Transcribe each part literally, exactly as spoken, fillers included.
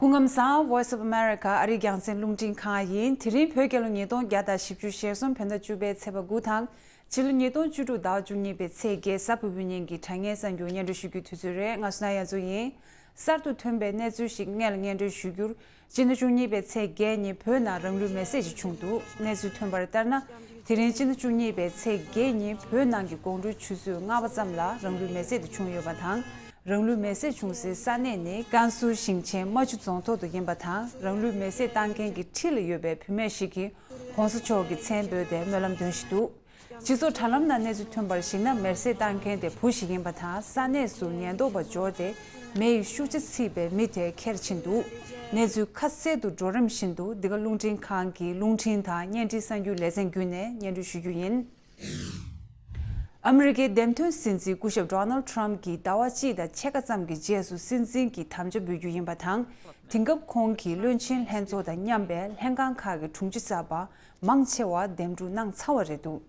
སྐུ་ཁམས་བཟང་། Voice of America ཨ་རིའི་རྒྱང་སྲིང་རླུང་འཕྲིན་ཁང་ཡིན། དེ་རིང་བོད་རྒྱལ་ལོ་ཉིས་སྟོང་བརྒྱ་དང་བཞི་བཅུ་ཞེ་གསུམ་བོད་ཟླ་བཅུ་པའི་ཚེས་པ་དགུ་དང་། ཕྱི་ལོ་ཉིས་སྟོང་བཅུ་དྲུག་ཟླ་བ་བཅུ་གཉིས་པའི་ཚེས་བརྒྱད་གཟའ་ཕུར་བུའི་ཉིན་གྱི་དྲ་བརྙན་གསར་འགྱུར་སྙན་སྒྲོན་ཞུ་རྒྱུའི་དུས་ཚོད་རེད། ང་སོ་ན་ཡ་ཛུ་ཡིན། གསར་དུ་ཐོན་པའི་གནས་ཚུལ་ཞིག་སྔོན་ལ་སྙན་སྒྲོན་ཞུ་རྒྱུར། སྤྱི་ཟླ་བཅུ་གཉིས་པའི་ཚེས་བརྒྱད་ཉིན་བོད་ནང་རང་ལུས་མེར་སྲེག་ཅིག་བྱུང་འདུག་གནས་ཚུལ་ཐོན་པར་ལྟར་ན། དེ་རིང་སྤྱི་ཟླ་བཅུ་གཉིས་པའི་ཚེས་བརྒྱད་ཉིན་བོད་ནང་གི་དགོང་དྲོའི་ཆུ་ཚོད་ལྔ་པ་ཙམ་ལ་རང་ལུས་མེར་སྲེག་དེ་བྱུང་ཡོད་པ་དང་། རང་ལུས་མེར་སྲེག་བྱུང་སའི་ས་གནས་ནི་ཀན་སུའུ་ཞིང་ཆེན་རྨ་ཆུ་རྫོང་ཐོག་ཏུ་ཡིན་པ་དང་། རང་ལུས་མེར་སྲེག་བཏང་མཁན་གྱི་འཁྲིས་ལ་ཡོད་པའི་བུད་མེད་ཞིག་གིས་གོང་ས་མཆོག་གི་མཚན་འབོད་དེ་སྨོན་ལམ་འདོན་བཞིན་འདུག་སྤྱི་ཚོགས་དྲ་ལམ་ནང་གནས་ཚུལ་ཐོན་པར་གཞིགས་ན། མེར་སྲེག་བཏང་མཁན་དེ་བུ་ཞིག་ཡིན་པ་དང་། ས་གནས་སུ་ཉེན་རྟོག་པ་འབྱོར་ཏེ་མེ་ཡི་ཤུགས་ཆ་ཚིག་པའི་མི་དེ་ཁྱེར་ཕྱིན་འདུག་གནས་ཚུལ་ཁ་གསལ་དུ་འགྲོ་རིམ་བཞིན་དུ་འདི་ག་རླུང་འཕྲིན་ཁང་གི་རླུང་འཕྲིན་དང་བརྙན་འཕྲིན་གསར་འགྱུར་ལེ་ཚན་བརྒྱུད་ནས་སྙན་སྒྲོན་ཞུ་རྒྱུ་ཡིན། ཨ་མི་རི་ཀའི་འདེམས་ཐོན་སྲིད་འཛིན་སྐུ་ཞབས་ཌོ་ནལ་ཊམ་གྱིས་ཟླ་བ་གཅིག་དང་ཕྱེད་ཀ་ཙམ་གྱི་རྗེས་སུ་སྲིད་འཛིན་གྱི་དམ་བཅའ་འབུལ་རྒྱུ་ཡིན་པ་དང་། དེང་སྐབས་ཁོང་གིས་བློན་ཆེན་ལྷན་ཚོགས་དང་མཉམ་པའི་ལྷན་ཁང་ཁག་གི་དྲུང་ཆེ་གསར་པ་མང་ཆེ་བ་འདེམས་སྒྲུག་གནང་ཚར་བ་རེད་འདུག་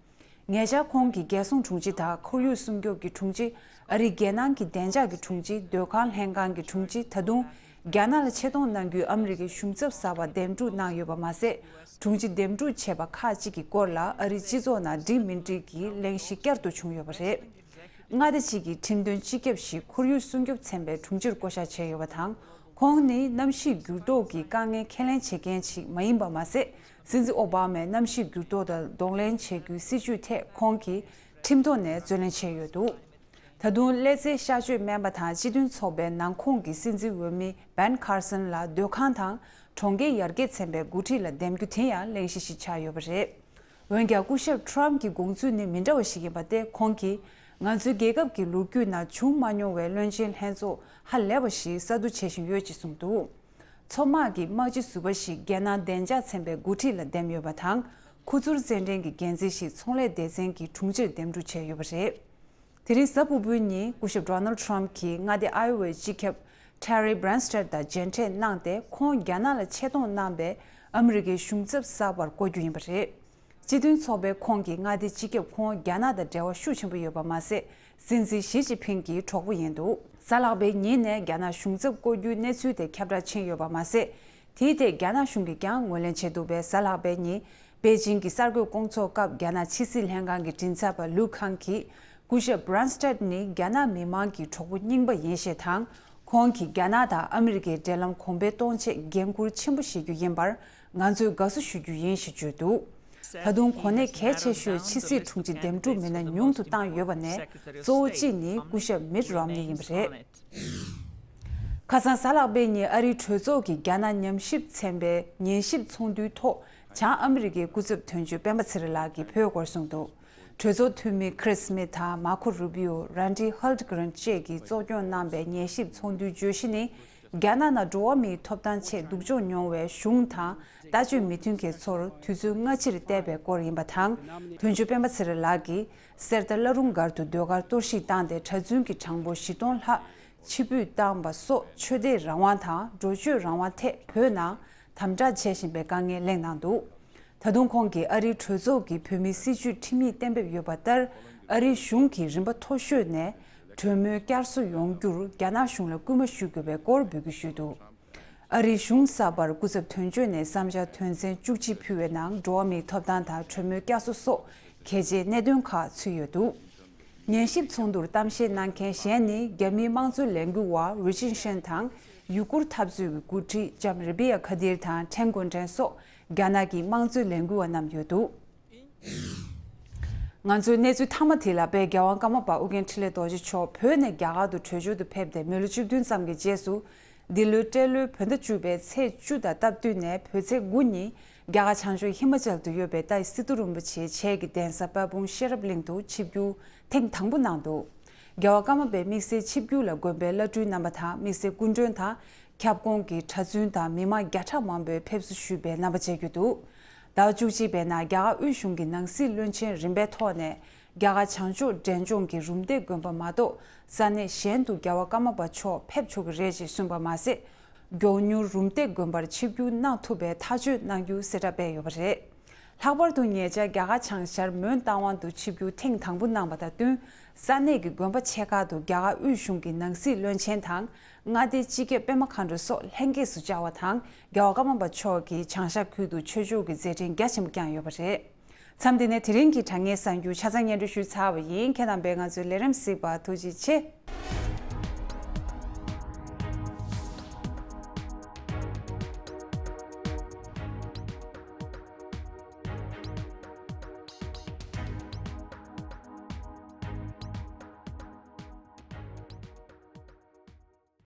ཉེ་ཆར་ཁོང་གིས་རྒྱལ་སྲུང་དྲུང་ཆེ་དང་ཁོར་ཡུག་སྲུང་སྐྱོབ་ཀྱི་དྲུང་ཆེ། ཨ་རིའི་རྒྱལ་ནང་གི་བདེ་འཇགས་ཀྱི་དྲུང་ཆེ། སྡོད་ཁང་ལྷན་ཁང་གི་དྲུང་ཆེ། ད་དུང་རྒྱ་ནག་ལ་ཆེ་མཐོང་གནང་རྒྱུའི་ཨ་མི་རི་ཀའི་གཞུང་ཚབ་གསར་པ་འདེམས་སྒྲུག་གནང་ཡོད་པ་མ་ཟད། དྲུང་ཆེ་འདེམས་སྒྲུག་བྱས་པ་ཁག་ཅིག་གི་སྐོར་ལ་ཨ་རིའི་སྤྱི་ཚོགས་ནང་འགྲིག་མི་འགྲིག་གི་གླེང་གཞི་བསྐྱར་དུ་བྱུང་ཡོད་པ་རེད། མངའ་སྡེ་གཅིག་གི་ཁྲིམས་དོན་སྤྱི་ཁྱབ་ཞིག་ཁོར་ཡུག་སྲུང་སྐྱོབ་ཚན་པའི་དྲུང་ཆེར་བསྐོ་གཞག་བྱས་ཡོད་པ་དང་། ཁོང་ནི་གནམ་གཤིས་འགྱུར་ལྡོག་གི་དཀའ་ངལ་ཁས་ལེན་བྱེད་མཁན་ཞིག་མ་ཡིན་པ་མ་ཟད། སྲིད་འཛིན་ཨོ་བྷ་མས་གནམ་གཤིས་འགྱུར་ལྡོག་དང་གདོང་ལེན་བྱེད་རྒྱུའི་སྲིད་ཇུས་ཐད་ཁོང་གིས་ཁྲིམས་ཐོག་ནས་རྩོད་ལེན་བྱས་ཡོད་འདུག་ད་དུང་སླེ་ཚན་གཤག་བཅོས་སྨན་པ་དང་སྤྱི་མཐུན་ཚོགས་པའི་ནང་ཁོངས་ཀྱི་སྲིད་འཛིན་འོས་མི་བན་ཁར་སན་ལ་སྡོད་ཁང་དང་གྲོང་ཁྱེར་ཡར་རྒྱས་ཚན་པའི་འགོ་ཁྲིད་ལ་འདེམས་རྒྱུ་དེ་ཡང་གླེང་གཞི་ཞིག་ཆགས་ཡོད་པ་རེད། འོན་ཀྱང་སྐུ་ཞབས་ཊམ་གྱི་དགོངས་ཚུལ་ནི་མི་འདྲ་བ་ཞིག་ཡིན་པ་སྟེ། ཁོང་གིས་ང་ཚོའི་རྒྱལ་ཁབ་ཀྱི་ལོ་རྒྱུས་ནང་བྱུང་མ་མྱོང་བའི་བློན་ཆེན་ལྷན་ཚོགས་ཧ་ལས་པ་ཞིག་གསར་བསྡུ་བྱེད་བཞིན་ཡོད་ཅེས་གསུངས་འདུག་མཚོ་དམག་གི་དམག་སྤྱི་ཟུར་པ་ཞིག་རྒྱལ་ནང་བདེ་འཇགས་ཚན་པའི་འགོ་ཁྲིད་ལ་འདེམས་ཡོད་པ་དང་། ཁུ་ཚུར་རྩེད་འགྲན་གྱི་འགན་འཛིན་ཞིག་ཚོང་ལས་སྡེ་ཚན་གྱི་དྲུང་ཆེར་འདེམས་སྒྲུག་བྱས་ཡོད་པ་རེད། དེ་རིང་གཟའ་ཕུར་བུའི་ཉིན་སྐུ་ཞབས་ཌོ་ནལ་ཊམ་གྱིས་མངའ་སྡེ་ཨའི་ཝའི་སྤྱི་ཁྱབ་ཊེ་རི་བྷི་རན་སྟེད་དང་མཇལ་འཕྲད་གནང་སྟེ། ཁོང་རྒྱ་ནག་ལ་ཆེ་མཐོང་གནང་བའི་ཨ་མི་རི་ཀའི་གཞུང་ཚབ་གསར་པར་བསྐོ་རྒྱུ་ཡིན་པ་རེད། སྤྱི་མཐུན་ཚོགས་པས་ཁོང་གི་མངའ་སྡེ་སྤྱི་ཁྱབ་ཁོང་རྒྱ་ནག་དང་འབྲེལ་བ་ཤུགས་ཆེན་པོ་ཡོད་པ་མ་ཟད། སྲིད་འཛིན་ཞི་ཅིན་ཕིང་གི་གྲོགས་པོ་ཡིན་འདུག་གཟའ་ལྷག་པའི་ཉིན་ནས་རྒྱ་ནག་གཞུང་ཚབ་བསྐོ་རྒྱུའི་གནས་ཚུལ་དེ་ཁྱབ་བསྒྲགས་ཕྱིན་ཡོད་པ་མ་ཟད། དེའི་ཐད་རྒྱ་ནག་གཞུང་གིས་ཀྱང་ངོས་ལེན་བྱས་འདུག་པས། གཟའ་ལྷག་པའི་ཉིན་པེ་ཅིང་གི་གསར་འགོད་སྐོང་ཚོགས་སྐབས་རྒྱ་ནག་ཕྱི་སྲིད་ལྷན་ཁང་གི་མགྲིན་ཚབ་པ་ལུའུ་ཁང་གིས། སྐུ་ཞབས་བྷི་རན་སྟེད་ནི་རྒྱ་ནག་མི་མང་གི་གྲོགས་པོ་རྙིང་པ་ཡིན་ཞེས་དང་། ཁོང་གིས་རྒྱ་ནག་དང་ཨ་མི་རི་ཀའི་འབྲེལ་ལམ་གོང་འཕེལ་གཏོང་ཆེད་འགན་འཁུར་ཆེན་པོ་བཞེས་རྒྱུ་ཡིན་པར་ང་ཚོས་དགའ་བསུ་ཞུ་རྒྱུ་ཡིན་ཞེས་བརྗོད་འདུག་ད་དུང་གོ་གནས་གལ་ཆེ་ཤོས་ཕྱི་སྲིད་དྲུང་ཆེ་འདེམས་སྒྲུག་མི་སྣ་ཉུང་དུ་བཏང་ཡོད་པ་ནས། གཙོ་བོ་གཅིག་ནི་སྐུ་ཞབས་མིད་རོམ་ནི་ཡིན་པ་རེད། ཁ་སང་གཟའ་ལྷག་པའི་ཉིན་ཨ་རིའི་གྲོས་ཚོགས་ཀྱི་རྒྱ་ནག་ཉམས་ཞིབ་ཚན་པའི་ཉན་ཞིབ་ཚོགས་འདུའི་ཐོག་བྱང་ཨ་མི་རི་ཀའི་སྐུ་ཚབ་དོན་གཅོད་སྤེན་པ་ཚེ་རིང་ལགས་ཀྱིས་བོད་སྐོར་གསུངས་འདུག་གྲོས་ཚོགས་འཐུས་མི་ཁི་རིས་སྨིད་དང་མར་ཁོ་རུ་བི་ཡོ། རན་ཌི་ཧོལ་ཏི་གྷི་རན་བཅས་ཀྱིས་གཙོ་སྐྱོང་གནང་བའི་ཉན་ཞིབ་ཚོགས་འདུའི་བརྗོད་གཞི་ནི། རྒྱ་ནག་ནང་འགྲོ་བ་མིའི་ཐོབ་ཐང་ཆེད་སྡུག་སྦྱོང་མྱོང་བའི་གཞུང་དང་ལྟ་སྤྱོད་མི་མཐུན་མཁན་ཚོར་དུས་ཚོད་སྔ་ཕྱིར་བལྟས་པའི་སྐོར་ཡིན་པ་དང་། དོན་གཅོད་སྤེན་པ་ཚེ་རིང་ལགས་ཀྱིས་གསེར་རྟ་བླ་རུང་སྒར་དུ་ཟློས་གར་གཏོར་བཤིག་བཏང་སྟེ། གྲྭ་བཙུན་གྱི་གྲངས་འབོར་བཞི་སྟོང་ལྷག་ཕྱིར་འབུད་བཏང་བ་སོགས་ཆོས་དད་རང་དབང་དང་འགྲོ་སྐྱོད་རང་དབང་ཐད་བོད་ནང་དམ་དྲག་བྱེད་བཞིན་པའི་དཀའ་ངལ་གླེང་གནང་འདུག་ད་དུང་ཁོང་གིས་ཨ་རིའི་གྲོས་ཚོགས་ཀྱིས་བོད་མིའི་སྲིད་བྱུས་ཁྲིམས་ཡིག་གཏན་འབེབས་ཡོད་པ་ལྟར། ཨ་རིའི་གཞུང་གིས་རིམ་པ་མཐོ་ཤོས་ནས་གྲོས་མོལ་བསྐྱར་གསོ་ཡོང་རྒྱུར་རྒྱ་ནག་གཞུང་ལ་སྐུལ་མ་ཞུ་དགོས་པའི་སྐོར་འབོད་སྐུལ་ཞུས་འདུག་ཨ་རིའི་གཞུང་གསར་པར་སྐུ་ཚབ་དོན་གཅོད་ནས་བསམ་འཆར་དོན་ཚན་བཅུ་གཅིག་ཕུལ་བའི་ནང་། འགྲོ་བ་མིའི་ཐོབ་ཐང་དང་གྲོས་མོལ་བསྐྱར་གསོ་སོགས་གལ་ཆེའི་གནད་དོན་ཁག་ཚུད་ཡོད་འདུག་ཉན་ཞིབ་ཚོགས་འདུར་གཏམ་བཤད་གནང་མཁན་གཞན་ནི། རྒྱ་མིའི་དམངས་གཙོའི་ལས་འགུལ་བ་རུས་ཅིན་ཧྲེན་དང་། ཡུ་གུར་འཐབ་རྩོད་ཀྱི་འགོ་ཁྲིད་ལྕམ་རེ་བི་ཡ་ཁ་དིར་དང་ཁྲེན་གོན་ཀྲེན་སོགས་རྒྱ་ནག་གི་དམངས་གཙོའི་ལས་འགུལ་བ་རྣམས་ཡོད་འདུག་ང་ཚོའི་གནས་ཚུལ་མཐའ་མ་དེ་ལ་དཔལ་རྒྱལ་དབང་ཀརྨ་པ་ཨོ་རྒྱན་འཕྲིན་ལས་རྡོ་རྗེ་མཆོག་བོད་ནས་རྒྱ་གར་དུ་བྲོས་བྱོལ་དུ་ཕེབས་ཏེ་མི་ལོ་བཅུ་བདུན་ཙམ་གྱི་རྗེས་སུ། འདི་ལོའི་སྤྲེལ་ལོའི་བོད་ཟླ་བཅུ་པའི་ཚེས་བཅུ་དང་སྟབས་བསྟུན་ནས་བོད་ཚེས་དགུ་ཉིན་རྒྱ་གར་བྱང་ཕྱོགས་ཧི་མ་ཅལ་དུ་ཡོད་པའི་ཏཱའི་སི་ཏུ་རིན་པོ་ཆེའི་ཞལ་གྱི་གདན་ས་དཔལ་སྤུངས་ཤེས་རབ་གླིང་དུ་ཆིབས་བསྒྱུར་ཐེངས་དང་པོ་གནང་འདུག་རྒྱལ་བ་ཀརྨ་པའི་དམིགས་བསལ་ཆིབས་བསྒྱུར་ལ་དགོན་པའི་བླ་སྤྲུལ་རྣམ་པ་དང་དམིགས་བསལ་སྐུ་མགྲོན་དང་། ཁྱབ་ཁོངས་ཀྱི་གྲྭ་བཙུན་དང་མི་མང་བརྒྱ་ཕྲག་མང་པོས་ཕེབས་བསུ་ཞུས་པའི་རྣམ་པ་མཇལ་རྒྱུ་འདུག་ཟླ་བ་བཅུ་གཅིག་པའི་ནང་རྒྱ་གར་དབུས་གཞུང་གི་ནང་སྲིད་བློན་ཆེན་རིམ་པའི་ཐོག་ནས་རྒྱ་གར་བྱང་ཕྱོགས་འབྲས་ལྗོངས་ཀྱི་རུམ་བཏེག་དགོན་པ་མ་གཏོགས་ས་གནས་གཞན་དུ་རྒྱལ་བ་ཀརྨ་པ་མཆོག་ཕེབས་ཆོག་གི་རེད་ཅེས་གསུངས་པ་མ་ཟད། མགྱོགས་མྱུར་རུམ་བཏེག་དགོན་པར་ཆིབས་བསྒྱུར་གནང་ཐུབ་པའི་ཐག་གཅོད་གནང་རྒྱུའི་གསལ་བསྒྲགས་སྤེལ་ཡོད་པ་རེད། ལྷག་པར་དུ་ཉེ་ཆར་རྒྱ་གར་བྱང་ཤར་མོན་རྟ་དབང་དུ་ཆིབས་བསྒྱུར་ཐེངས་དང་པོ་གནང་བ་དང་བསྟུན། ས་གནས་ཀྱི་དགོན་པ་ཆེ་ཁག་ཏུ་རྒྱ་གར་དབུས་གཞུང་གི་ནང་སྲིད་བློན་ཆེན་དང་། མངའ་སྡེའི་སྤྱི་ཁྱབ་པད་མ་མཁའ་འགྲོ་སོགས་ལྷན་རྒྱས་སུ་བཅར་བ་དང་། རྒྱལ་བ་ཀརྨ་པ་མཆོག་གིས་བྱང་ཤར་ཁུལ་དུ་ཆོས་ཕྱོགས་ཀྱི་མཛད་འཕྲིན་རྒྱ་ཆེན་པོ་བསྐྱངས་ཡོད་པ་རེད། མཚམས་འདི་ནས་དེ་རིང་གི་དྲ་བརྙན་གསར་འགྱུར་ཆ་ཚང་སྙན་སྒྲོན་ཞུས་ཚར་བ་ཡིན། ཁྱེད་རྣམ་པས་ང་ཚོའི་ལས་རིམ་གཟིགས་པར་ཐུགས་རྗེ་ཆེ།